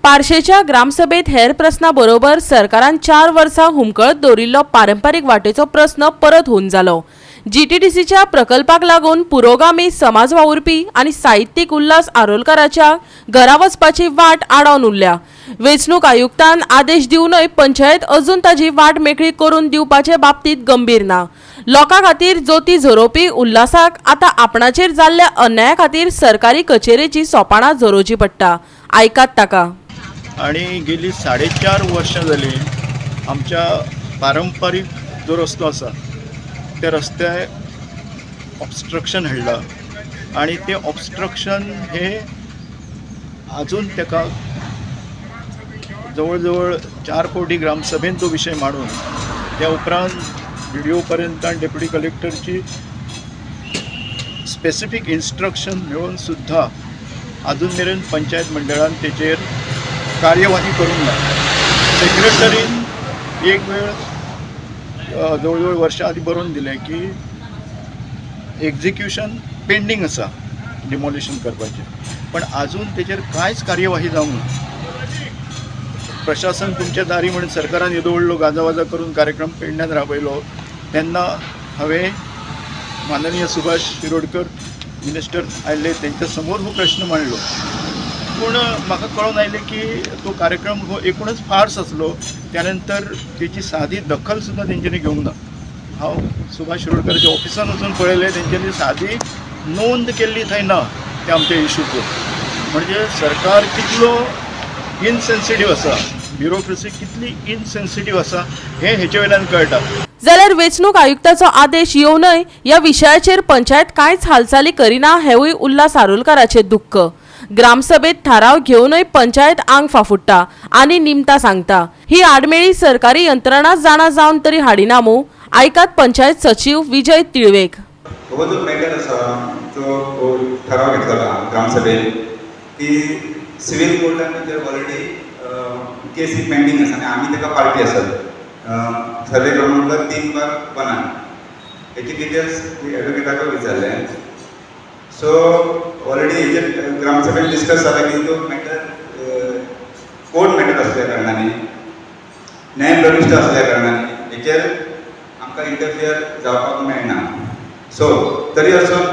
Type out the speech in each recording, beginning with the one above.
पार्शेच्या ग्रामसभेत हेर प्रस्ना बरोबर सरकारान 4 वर्सां हुमकळत दवरिल्लो पारंपारीक वाटेचो प्रस्न परत हून जालो. जीटीडीसीच्या प्रकल्पाक लागून पुरोगामी समाज वावुरपी आनी साहित्यीक उल्हास आरोलकाराच्या घरा वचपाची वाट आडावन उरल्या. वेंचणूक आयुक्तान आदेश दिवनय पंचायत अजून ताजी वाट मेकळी करून दिवपाचे बाबतीत गंभीर ना. लोकां खातीर जोती झरोवपी उल्हासाक आतां आपणाचेर जाल्ल्या अन्याया खातीर सरकारी कचेरेची सोपाणां झरोवची पडटा. आयकात ताका. आणि गेली 4.5 वर्षां जाली, आमच्या पारंपारीक जो रस्तो आसा त्या रस्त्यार ऑबस्ट्रक्शन हाडलां आणि तें ऑबस्ट्रक्शन हे अजून ताका जवळ जवळ चार फावटी ग्रामसभेन तो विशय मांडून, त्या उपरांत बीडीओ पर्यंत आनी डेप्युटी कलेक्टरची स्पेसिफीक इन्स्ट्रक्शन मेळून सुद्दां अजून मेरेन पंचायत मंडळान तेचेर कार्यवाही करूंक ना. सेक्रेटरीन एक वेळ जवळ जवळ वर्षा आदी बरोवन दिलें की एक्झिक्युशन पेंडींग आसा डिमॉलिशन करपाचें, पण अजून तेचेर कांयच कार्यवाही जावंक ना. प्रशासन तुमच्या दारी म्हणून सरकारान येदो व्हडलो गाजावाजा करून कार्यक्रम पेडण्यान राबयलो, तेन्ना हांवें माननीय सुभाष शिरोडकर मिनिस्टर आयले, तेंच्या समोर हो प्रश्न मांडलो. पूण म्हाका कळोन आयलें की तो कार्यक्रम हो एकूणच फार्स आसलो. त्यानंतर तेची सादी दखल सुद्दां तेंच्यांनी घेवंक ना. हांव सुभाष शिरोडकराच्या ऑफिसान वचून पळयलें, तेंच्यांनी सादी नोंद केल्ली थंय ना त्या आमच्या इशूचेर. म्हणजे सरकार कितलो इनसेन्सिटीव आसा, ब्युरोक्रेसी कितली इनसेन्सिटीव आसा, हें हेचे वयल्यान कळटा. जाल्यार वेंचणूक आयुक्ताचो आदेश येवनय ह्या विशयाचेर पंचायत कांयच हालचाली करिना, हेवूय उल्हास आरोलकाराचें दुख्ख. ग्रामसभेत थाराव घेवनय पंचायत आंग फाफुडटा आनी निमतां सांगता. ही आडमेळी सरकारी यंत्रणा जाणा जावन तरी हाडिना मूं? आयकात पंचायत सचीव विजय तिळवेक. हो जो मॅटर आसा, जो हो ठराव घेतलेलो ग्रामसभेन की सिवील कोर्टान जे ऑलरेडी केसी पेंडींग आसा आनी आमी ताका पार्टी आसात, सर्वे क्रमांक 3/1. हेची डिटेल्स एडवोकेटाक विचारलें. सो ऑलरेडी हेचेर ग्रामसभेन डिस्कस जाला की तो मॅटर कोर्ट मॅटर आसल्या कारणान, न्याय प्रविश्ट आसल्या कारणान हेचेर आमकां इंटरफियर जावपाक मेळना. सो तरी आसून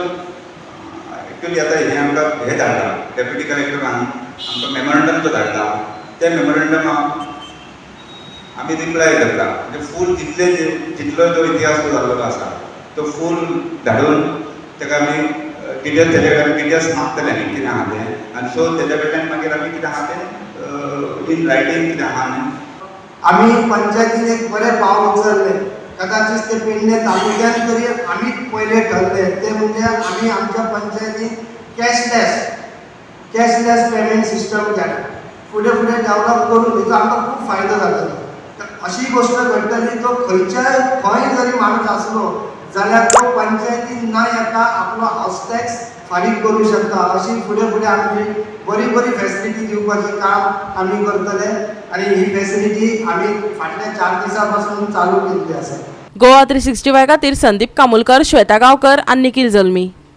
एक्चुअली आतां हें आमकां हें धाडलां, डेप्युटी कलेक्टरान आमकां मेमोरंडम जो धाडला, त्या मेमोरंडमाक आमी रिप्लाय करता. म्हणजे फूल जितले जितलो जो इतिहास जाल्लो आसा तो फूल धाडून ताका आमी डिटेल्स, तेजे कडेन डिटेल्स मागतले आमी कितें आहा तें. आनी सो तेज्या कडल्यान मागीर आमी कितें आहा तें इन रायटींग कितें आहा न्ही. आमी पंचायतीन एक बरें पावल उचललें. कदाचित ते पेडणे तालुक्यान तरी आमीच पयले ठरले. ते म्हणजे आमी आमच्या पंचायतीन कॅशलेस पेमेंट सिस्टम केला. फुडें फुडें डेवलप करून हेचो आमकां खूब फायदो जातलो. तर अशी गोश्ट घडटली, तो खंयच्याय खंय जरी माणूस आसलो जाल्यार तो पंचायतीन न येता आपलो हावस टॅक्स फारीक करूं शकता. अशी फुडें फुडें आमची बरी बरी फेसिलिटी दिवपाचें काम आमी करतले आनी ही फेसिलिटी आमी फाटल्या 4 दिसां पासून चालू केल्ली आसा. गोवा 365 खातीर संदीप कामुलकर, श्वेता गांवकर आनी निखिल जल्मी.